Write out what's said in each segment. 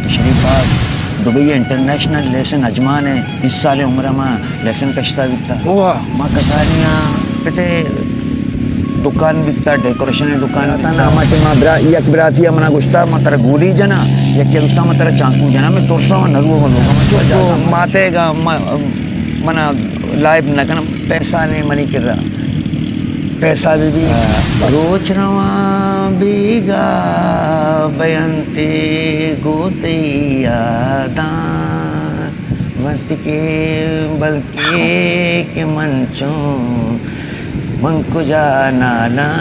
شریف آباد، Dubai international licence اجمان ءَ، بیست سال عمر ءَ ما لائسنس کشتا بیتا۔ واہ۔ ما کسانیاں پتے دکان بیتا، ڈیکوریشن دکان بیتا۔ ہما ٹائم ما برا-، یک براتی ءَ منا گوشتا، ما ترا گولی جنا، یکے گوشتا، ما ترا چانکو جنا، میں ترسا و نرو و لوگا ما چو جاتا۔ ماتے گا، ما-، منا لائب نہ کنم، پیسہ نے منی کرا۔ پیسہ بی بی۔ روچ رواں بیگاہ بینت گوں تئی یاداں، وت کہ بلکیں کہ من چوں من کجا نالاں،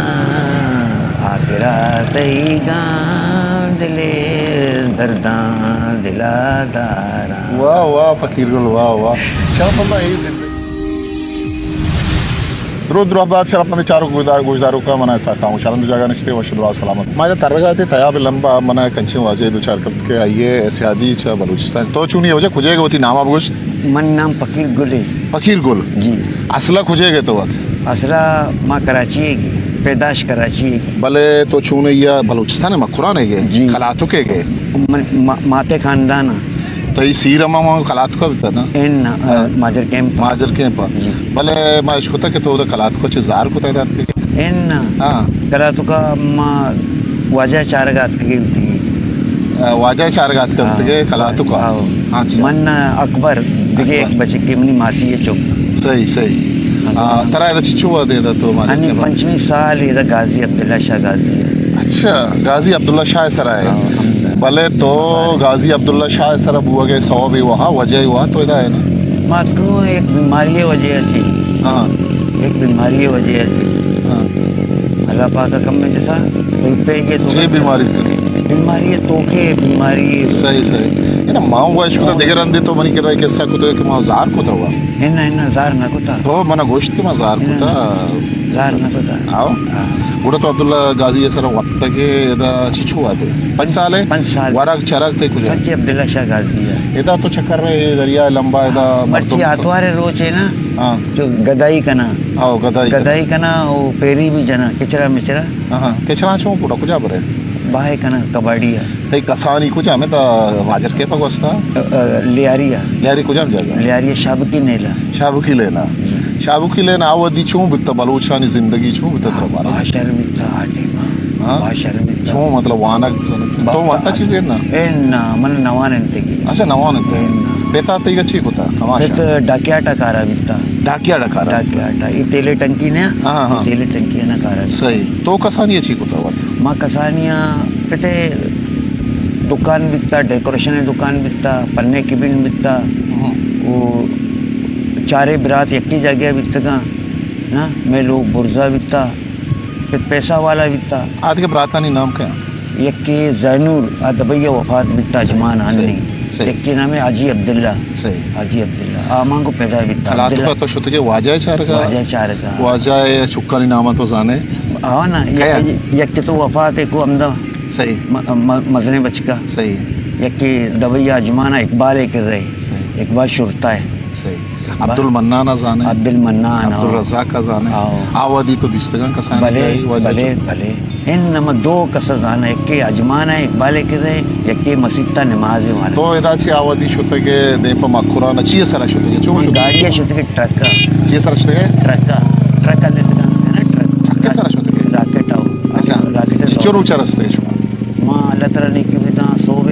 آ ترا دئیگاں دل ءِ درداں دل ءَ داراں۔ واہ واہ فقیر گل، واہ واہ۔ شرف اللہ، اے زندگی۔ درود دراہ بات شرپمندیں چاروک گوشدار-، گوشداروکاں، من اسحاق خاموش آں، رند جاگہ نشتے وش دراہ سلامت۔ ما ادا ترگا تے تیاب لمبا منا کنچیں واجہ دوچار کپت کہ آئی ءِ سیادی چہ بلوچستان۔ تو چونی ئے واجہ، کجے گئے، وتی ناما بگوش؟ من نام فقیر گل اے۔ فقیر گل؟ جی۔ اصلا کجے گئے تو وت؟ اصلا ما کراچی ئے گی، پیداش کراچی ئے گی۔ بلے تو چون ئے یا بلوچستان ءِ مکران ئے گئے؟ جی۔ کلاتک ئے گئے؟ من ما-، ماتے خاندان آں۔ تئی سیر ہما ما کلاتکا بیتا نا؟ ان، آ، ہاں۔ ماجر کیمپ۔ ماجر کیمپ۔ جی۔ بلے ما اشکتا کہ تو ادا کلاتکا چہ زار کتا دات کے؟ ان، ہاں۔ کلاتکا ما واجہ چارگا اتکگے بوتگی۔ آ، واجہ چارگا اتکگے ہاں۔ کلاتکا؟ ہاں۔ اچھا۔ من اکبر، دگہ یک اکبر۔ بچکے منی ماسی ئے چک۔ صحیح، صحیح۔ ہاں۔ آ، ترا ادا چچو وا دے دا تو ماجر انی کیمپ؟ پنچمی سال ادا غازی عبداللہ شاہ غازی ئے۔ اچھا، غازی عبداللہ شاہ سرا ئے۔ ہاں، ہمدا۔ بلے تو غازی عبداللہ شاہ سرا بوگے سوب ئے وہا، وجہ ئے وہا تو ادا ئے نا؟ ما اتکوں یک بیماری وجہ ءَ چی۔ ہاں۔ یک بیماری وجہ ءَ چی۔ ہاں۔ اللہ پاک کم میں جسا، روپے کے تو چی بیماری تو؟ بیماری توکے، بیماری۔ صحیح، صحیح۔ اے نا ما واش کتا ہاں۔ دگہ رندے تو منی کرا قصہ کتا کہ ما زار کتا ہوا۔ انا، انا زار نہ کتا۔ تو منا گوشت کہ ما زار انا کتا۔ زار نہ کتا۔ آؤ۔ ہاں۔ گڑا تو عبداللہ غازی سرا وپتگے ادا چچو وہدے؟ پنچ سال ئے؟ پنچ سال۔ ورگ چرگ تئی کجا؟ سچی عبداللہ شاہ غازی ئے۔ ادا تو چکر رہے دریا لمبا ادا مرچی مردم تو آتوار روچ ئے نا، ہاں۔ جو گدائی کنا۔ آؤ، گدائی کنا۔ گدائی کنا، او پیری بھی جنا، کچرا مچرا۔ ہاں، ہاں۔ کچرا چون کڑا کجا برے؟ باہے کنا کباڑی ئے۔ تئی کسانی کجا ہمیں تا ماجر کیمپ گوستا؟ ا، ا، لیاری ئے۔ لیاری کجام جگہ؟ لیاری شابکی نیلا۔ شابکی لینا۔ شابکی لینا آ وہدی چون بیتا، بلوچانی زندگی چون بیتا ترا بارا؟ باز شر بیتا آ ٹیما۔ ہاں؟ باز شر بیتا۔ چون مطلب وانگ با-، تو وانتا چیزے نا؟ اے نا، من نوان انتگی۔ اچھا، نوان انت۔ اے نا۔ پتا تئی چی کتا؟ کماشا؟ پت ڈاکیاٹا کارا بیتا۔ ڈاکیاٹا کارا؟ ڈاکیاٹا۔ یہ تیلے ٹنکی نا؟ ہاں، ہاں۔ یہ تیلے ٹنکی نا کارا بیتا۔ صحیح۔ تو کسانی چی کتا وت؟ ما کسانیاں پتے دکان بیتا، ڈیکوریشن دکان بیتا، پنے کبن بیتا۔ ہم۔ او چارے برات یکی جاگہ بیتگاں، نا، میں لوگ برزا بیتا، پت پیسہ والا بیتا۔ آدگہ براتانی نام کیا؟ یکی زینور، آ دبئی وفات بیتا، صحیح، اجمان آنی۔ صحیح، صحیح۔ یکی نام حاجی عبداللہ۔ صحیح۔ حاجی عبداللہ۔ آ مانگو پیدا بیتا۔ کلاتکا تو شتگے واجہ چارگا؟ واجہ چارگا۔ واجہ چکانی نام تو زانے؟ آ نا، کیا؟ یک، یک تو وفات کو ہمدا۔ صحیح۔ م-، م-، مزنیں بچکا۔ صحیح۔ یکے دبئی اجمانا اقبال ئے کر رہے۔ صحیح۔ اقبال شرطہ ئے۔ صحیح۔ عبدالمنان ءَ زانے؟ عبدالمنان، ہاں۔ عبدالرزاق ءَ زانے؟ ہاں۔ آ وہدی تو دیستگاں کسانی بلے، جاہی واجہ بلے، چک؟ بلے۔ ان نما دو کس زانا، یکے اجمان ئے اقبال ئے کر رہے، یکے مسیت ءَ نماز والا۔ تو ادا چی آ وہدی شتگے دیم پہ مکران چی سرا شتگے؟ چون من شتگے؟ گاڑی شتگے ٹرک۔ چی سرا شتگے؟ ٹرک۔ ٹرک لے تکان نا ٹرک۔ ٹرک سرا شتگے؟ راکٹ آؤ۔ اچھا۔ راکٹ چچو روچا رستے شما؟ ما اللہ تعالی نیکی بیتا، صبح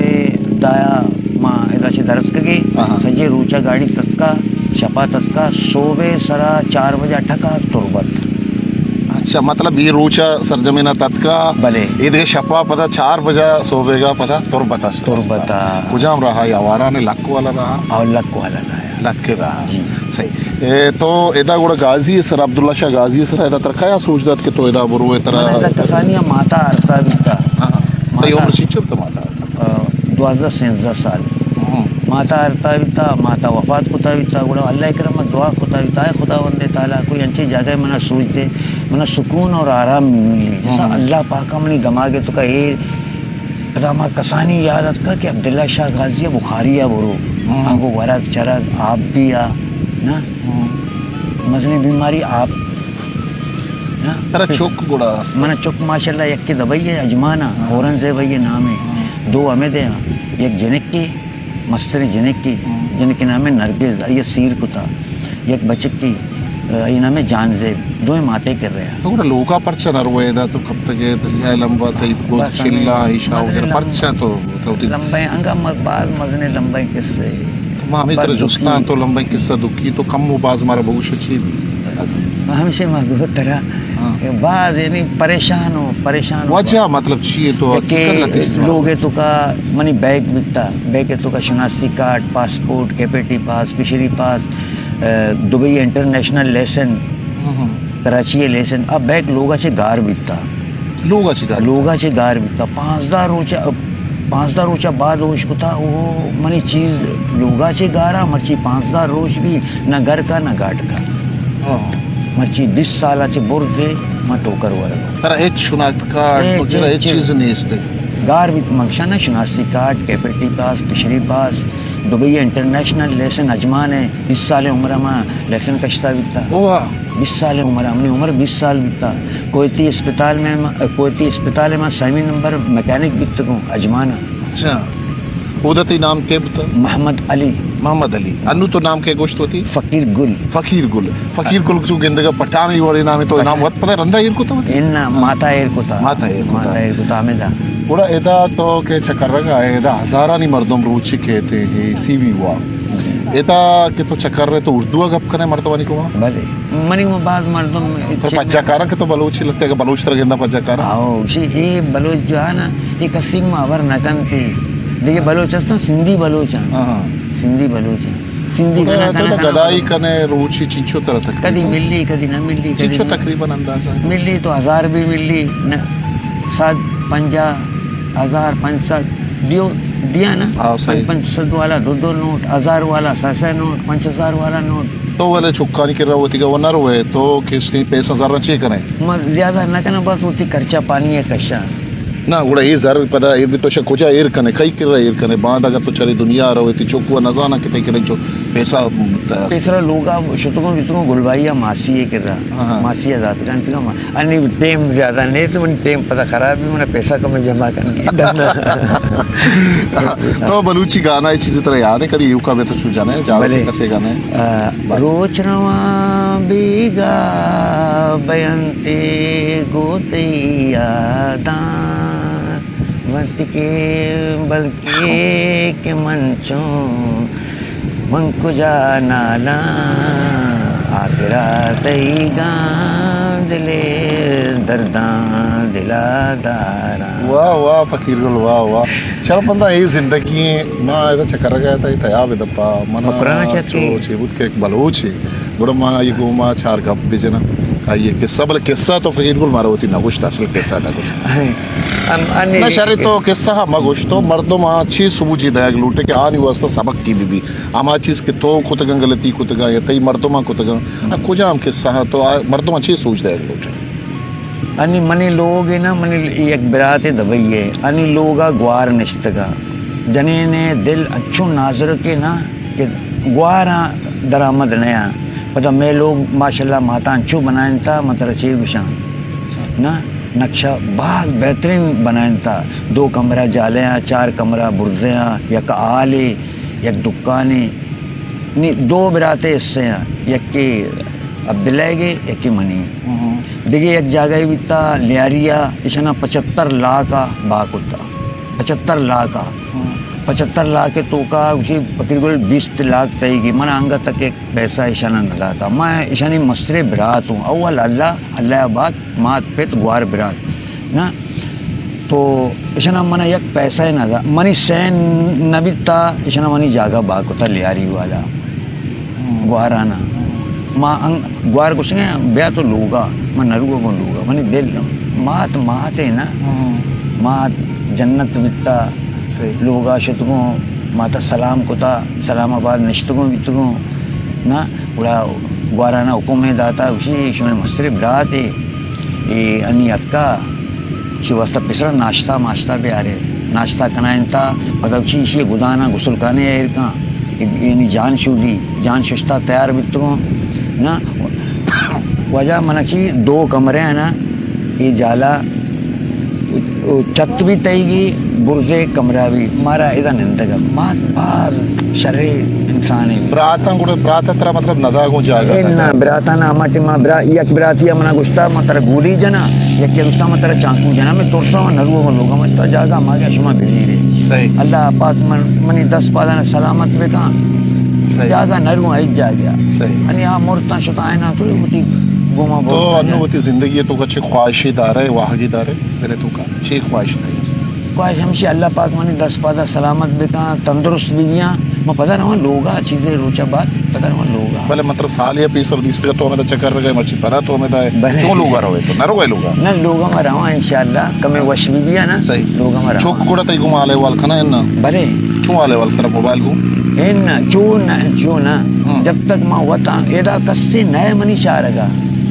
دایا ما ادا چہ درتکگے، ہاں، ہاں۔ سجے روچا گاڑی تتکا، شپا تتکا، صبح سرا چار بجا ٹکاک تربت۔ اچھا، مطلب یہ روچا سرجمینا تتکا، بلے۔ یہ دیگہ شپا پدا چار بجا صبح گا پدا تربتا۔ تربتا۔ کجام راہا؟ یہ آواران لک والا راہا؟ او لک والا راہا۔ لک راہا۔ جی۔ صحیح۔ اے، تو ادا گڑا غازی سر، عبداللہ شاہ غازی سر، ادا ترا کیا سوچ دات کہ تو ادا بروے ترا؟ من ادا کسانیا ماتا ارتا بیتا۔ ہاں، ہاں۔ ماتا تئی عمر چنچو بیتا ماتا؟ آ، دوازدہ سینزدہ سال۔ ہاں۔ ماتا ارتا بیتا، ماتا وفات کتا بیتا، گڑا اللہ کرم دعا کتا بیتا، اے خداوند تعالی کوئی انچیں جاگہ منا سوچ دے، منا سکون اور آرام ملی، جیسا ہاں۔ اللہ پاکا منی دماغ توکا اے پدا ما کسانی یاد اتکا کہ عبداللہ شاہ غازی بخاری ءَ برو۔ ہاں۔ آنگو ورگ چرگ آپ بھی آ، نا؟ ہاں۔ مزنیں بیماری آپ، نا؟ ترا چک گڑا است؟ من چک ماشاءاللہ یکے دبئی ئے اجمان ءَ، ہاں۔ اورنگزیب ئے نام ئے۔ ہاں۔ دو ہمے دے آں، یک جنکے، مستریں جنکے، ہم۔ جنکے نام نرگس، آئی سیر کتا، یک بچکے، آئی نام جانزیب، دوئیں ماتے کر رہے ہیں۔ تو گڑا لوگا پرچا نہ روئے دا، تو کب تک ہے دریا لمبا تئی پود بس ہمیں شلا، ایشا مزنیں وغیرہ لمبا، پرچا تو مطلب تئی لمبا ہیں، انگا م-، بعض مزنیں لمبا ہیں قصے۔ ما ہمیں بس طرح دکھی۔ جستان تو لمبا ہیں قصہ دکھی، تو کم و باز مارا بگوش چی بھی۔ ہمیشہ ما گو ترا ہاں۔ کہ بعض یعنی پریشان ہو، پریشان ہو۔ وجہ مطلب چی ہے تو کہ حقیقت لتی چیز مارا لوگ ہے تو کا منی بیگ بیتا، بیگ ہے تو کا شناسی کارڈ، پاسپورٹ، کیپیٹی پاس، فشری پاس، اے، دبئی انٹرنیشنل لیسن، ہاں، ہاں۔ کراچی ہے لیسن، اب بیگ لوگا چے گار بیتا۔ لوگا چے گار؟ لوگا چے گار بیتا۔ پانزدہ روچ، پانزدہ روچ بعد ہوش کتا، او منی چیز لوگا چے گارا، مرچی پانزدہ روچ بھی نہ گھر کا نہ گاٹ کا۔ ہاں۔ مرچی بیست سال چے برز ہے، ما ٹوکر ورگا۔ ترا ہچ شناخت کارڈ، ہچ، وغیرہ ہچ ہچ چیز۔ چیز نیست ہے؟ گار بیت، مگشا نہ شناسی کارڈ، کیپیٹی پاس، فشری پاس، دبئی انٹرنیشنل لیسن اجمان ہے، بیست سال عمر ما لیسن کشتا بیتا۔ واہ۔ بیست سال عمر، منی عمر بیست سال بیتا۔ کویتی اسپتال میں ما، کویتی اسپتال ما سیمی نمبر میکینک بیتگوں، اجمانا۔ اچھا۔ اودا تئی نام کے بتا؟ محمد علی۔ محمد علی۔ انو تو نام کے گوشت وتی؟ فقیر گل۔ فقیر گل۔ فقیر گل چو گندگا پٹھانی وڑے نام تو نام وت پتہ رندا ایر کتا وتی؟ ان ماتا ایر کتا۔ ماتا ایر کتا۔ ماتا ایر کتا ہمیں دا۔ گڑا ادا تو کہ چکرگا ہے، ادا ہزارانی مردم روچی کہتے ہیں، سی وی وا۔ ادا کہ تو چکر رہے تو اردو گپ کنے مردمانی کو؟ بلے۔ منی گوما باز مردم ترا پجا کاراں کہ تو بلوچی لتے کہ بلوچ ترا گندا پجا کاراں؟ آؤ، شی اے بلوچ جو ہے نا، اے کسی ما خبر نہ کنتی۔ دیگه بلوچ ہستاں، سندھی بلوچ ہیں۔ ہاں، ہاں۔ سندھی بلوچ ہیں۔ سندھی گڑا کنا، تو کنا، دا کنا، گدائی کنا۔ کنے روچی چنچو ترا تقریباً؟ کدی ملی، کدی نہ ملی، کدی چنچو نہ تقریباً اندازہ؟ ملی تو ہزار بھی ملی، نہ، صد پنجاہ، ہزار پنچ صد دیو، دیا نا؟ ہاں، صحیح۔ پنچ، پنچ صد والا دو دو نوٹ، ہزار والا سہ سہ نوٹ، پنچ ہزار والا نوٹ۔ تو ولے چکانی کرا وتی گا و نہ روئے، تو کشتی پیسہ زر چے کنے؟ ما زیادہ نہ کناں، بس وتی خرچہ پانی ہے کشاں۔ نہ، گڑا اے زر پدا ایر بھی تو شا کجا ایر کنے، کئی کرا ایر کنے؟ بعد اگر تو چرے دنیا روئے، تی چکو نزاناں کہ تئی کرا چو پیسہ، پیسرا لوگا شتگوں بیتگوں گلبائی ماسی ہے کرا۔ ہاں، ہاں۔ ماسی زاتگان تگا ما انی ٹیم زیادہ نہیں تو من ٹیم پتہ خراب بھی، من پیسہ کم جمع کرنے کی ڈرنا۔ تو بلوچی گانا یہ چیزیں ترا یاد ہے؟ کدی یوکا بے تو چو جانے جاڑو بلے۔ کسے گانے؟ آ، بلے۔ روچ رواں بیگا بینتے گوتی یاداں، وقت کے بلکہ کہ من چوں من کجا نالاں، آ ترا تئیگاں دلے درداں دلا داراں۔ واہ واہ فقیر گل، واہ واہ۔ شرف بندہ، اے زندگی ہیں، ما ادا چکر گیا تھا، اے تیاب دپا منا مکرانا چاہتے چو ہیں۔ چے بود کہ ایک بلوچ ہے، گڑا ما یہ گوما چار گپ بجنا۔ آئیے قصہ، بلے قصہ تو فقیر گل مارا وتی نہ گوشت، اصل قصہ نہ گوشت۔ ہاں۔ ہم، انی نہ شرے تو قصہ ہم گوشت، تو مردم آ چی سوجی دایگ لوٹے کہ آنی واسطہ سبق کی بی بی۔ ہما چیز کہ تو کتگاں، غلطی کتگاں یا تئی مردماں کتگاں، آ کجام قصہ ہاں تو آ مردماں چی سوج دئیگ لوٹ ئے؟ انی منی لوگ ء نا، منی یک برات دبئی ء، انی لوگ ء گوار نشتگ ء، جنین ء دل انچو نازرک ء نا کہ گواراں درآمد نیاں۔ پدا مئے لوگ ماشاءاللہ ماتاں انچو بنائینتا، من ترا چے گوشاں نا، نقشہ باز بہترین بنائینتا، دو کمرہ جالے آں، چار کمرہ برزے آں، یک ہالے، یک دکانے، نی دو براتے حصے آں، یکے عبداللہ گے، یکے منی۔ ہم۔ دگہ یک جاگہے بیتا لیاری آ، اشانا پچھتر لاکھ آ با کتا۔ پچھتر لاکھ آ۔ ہم۔ پچھتر لاکھ ء توکا گوشی فقیر گل بیست لاکھ تئی گی، من انگت تک یک پیسہ اشانا نہ داتا۔ من اشانی مسترے برات اوں۔ اول اللہ، اللہ آباد، مات پت گوار برات۔ نا، تو اشانا منا یک پیسہ نہ دا، منی سین نہ بیتا، اشانا منی جاگہ با کتا لیاری والا۔ گوارانا۔ ما انگ-، گوار گوشگے بیا تو لوگا، من نروگا گوں لوگا، منی دل مات، مات ہے نا، ہم۔ مات جنت بیتا، صحیح۔ لوگا شتگوں، ماتا سلام کتا، سلام آباد نشتگوں بیتگوں نا، گڑا گوارانا حکم داتا، گوشی، شمئے مسترے برات ہے، اے انی اتکا، ایشی واسطہ پسرا ناشتہ ماشتہ بیارے۔ ناشتہ کنائینتا، پدا گوشی ایشی گدانا غسل خانے ایر کن، یعنی جان شودی، جان ششتا تیار بیتگوں۔ نا، واجہ منا کی دو کمرے ہیں نا، اے جالا او چھت بھی تئیگی، برزے کمرہ بھی، مارا ادا نندگ ء۔ مات باز شریں انسانے۔ براتاں گڑا، براتاں ترا مطلب ندا گوں جاگہ اے نہ، ندا؟ براتاں نہ، ہما ٹائما برا-، یک براتی ء منا گوشتا، من ترا گولی جناں، یکے گوشتا، من ترا چانکو جناں، من ترساں، من نہ روگاں لوگا، من تا جاگہ ما گیا شما بزیرے۔ صحیح۔ اللہ پاک من، منی دست پاداں سلامت بکاں۔ صحیح۔ جاگہ نہ رواں، ہچ جاگہ۔ صحیح۔ انی آ مرتاں شتاں، آئیناں تو وتی گوما تو برتاں انو جاگہ۔ وتی زندگی تو چے خواہشی دارے، واہگی دارے، دلے تو کا؟ چے خواہش تئی است؟ خواہش ہمشی اللہ پاک منی دست پادا سلامت بکاں، تندرست ببیاں، من پدا رواں لوگا، چیزے روچا بعد پدا رواں لوگا۔ بلے من ترا سال یا پیسر دیستگا تو ہمدا چکر بگئے، مرچی پدا تو ہمدا ئے۔ بلے۔ چون لوگا روئے تو؟ نہ روئے لوگا؟ نہ، لوگا ما رواں انشاءاللہ، کمے وش ببیاں نا، صحیح۔ لوگا ما رواں۔ چک گڑا تئی گوما حال احوال کنا انا؟ بلے۔ چون حال احوال ترا موبائل گوں؟ انا، چون نہ، چون نہ۔ ہاں۔ جب تک ما وتاں، ادا کسے نہ منی چارگا،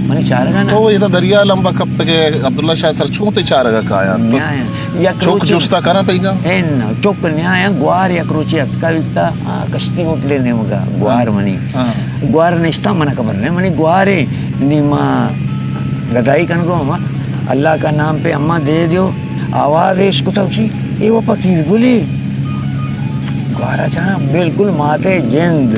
منی چارگا نہ۔ تو ادا دریا لمبا کپتگے، عبداللہ شاہ سر چون تئی چارگا کایاں؟ تو نیایاں۔ یک چک روچے جستا کناں تئیگا؟ اے نہ، چک نیایاں، گوار یک روچے اتکا بیتا، آ، کشتی ہوٹلے نیمگا، گوار ہاں۔ منی۔ ہاں۔ گوار نشتا، منا خبر نہ، منی گوارے، نی ما گدائی کنگو ہما، اللہ کا نام پہ اماں دے دیو، آواز ایش کتا کی، اے وہ فقیر گلی۔ گوارا چانا بالکل ماتے جند۔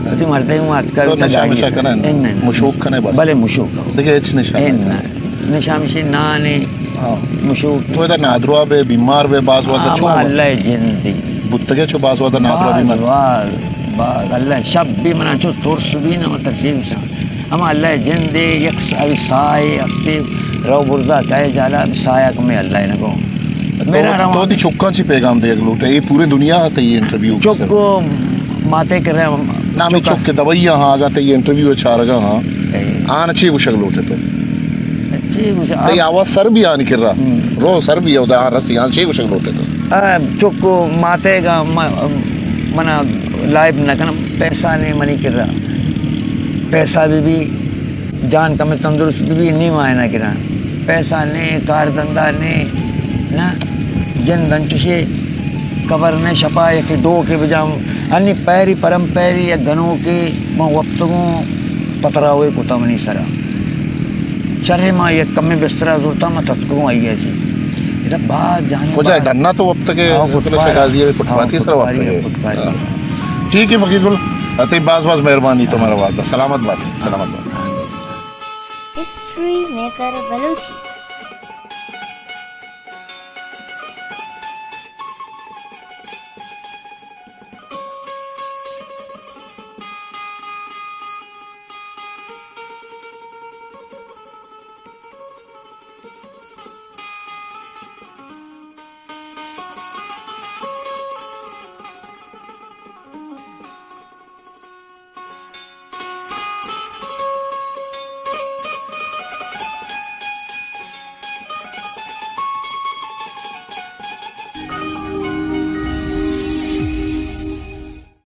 وتی مردے ہوں اتکا تو بیتا نشا گاڑی مشا سے۔ کنن؟ اے نہ، نہ۔ مشوک کنے بس؟ بلے مشوک۔ دیگه ہچ نشا اے نہ۔ نہ۔ نشا مشی نانے، ہاں۔ مشوک۔ تو ادا نادروا بے، بیمار بے، باز وقت ہاں، چون؟ اللہ جندی۔ بوتگے چو باز وقت نادروا باز، بیمار؟ باز، باز۔ اللہ شب بھی منا چو ترس بھی نہ، مطلب چی بشان۔ ہما اللہ جندے، یک س-، ابھی سائے، اسے رو برزا کہے جالا، ابھی سایہ کمے اللہ نہ کو۔ تو، میرا تو رواں۔ تی چکاں چی پیغام دے لوٹے؟ یہ پورے دنیا تے یہ انٹرویو چک ماتے کر رہے ہیں۔ نامی چک۔ چک کے دوائی ہاں، آگا تے یہ انٹرویو چارگا ہاں۔ اے۔ آن چی گوشگ لوٹے تو؟ چی گوشگ؟ تے آواز سر بھی آنی کر رہا۔ ہم۔ رو سر بھی ہے، آن رسی، آن چی گوشگ لوٹے تو؟ آ، چک ماتے گا م-، منا لائب نہ کنا، پیسہ نے منی کر رہا۔ پیسہ بھی بھی جان کمے تندرست بہ بی، نی ما آئینا گراں۔ پیسہ نے، کار دندا نے، نہ، جند انچوشے، قبر نے، شپا یکے ڈوکے بجام، انی پیری پرم پیری یک گنوکے من وپتگوں، پتراوے کتا منی سرا۔ شرے ما یک کمے بسترا زرتا، ما تتکگوں آئی ء چی۔ ادا باز جانے کجا باز۔ ڈنا تو وپتگے؟ ہاں، فٹ پاتھ۔ شگازی ہے، فٹ ہاں، پاتھ ہی سرا فٹ پاتھ، وپتگے۔ Footpath. ٹھیک ہے فقیر گل، تے باز باز مہربانی تمہارا وعدہ۔ سلامت بات، سلامت بات۔ History maker Balochi.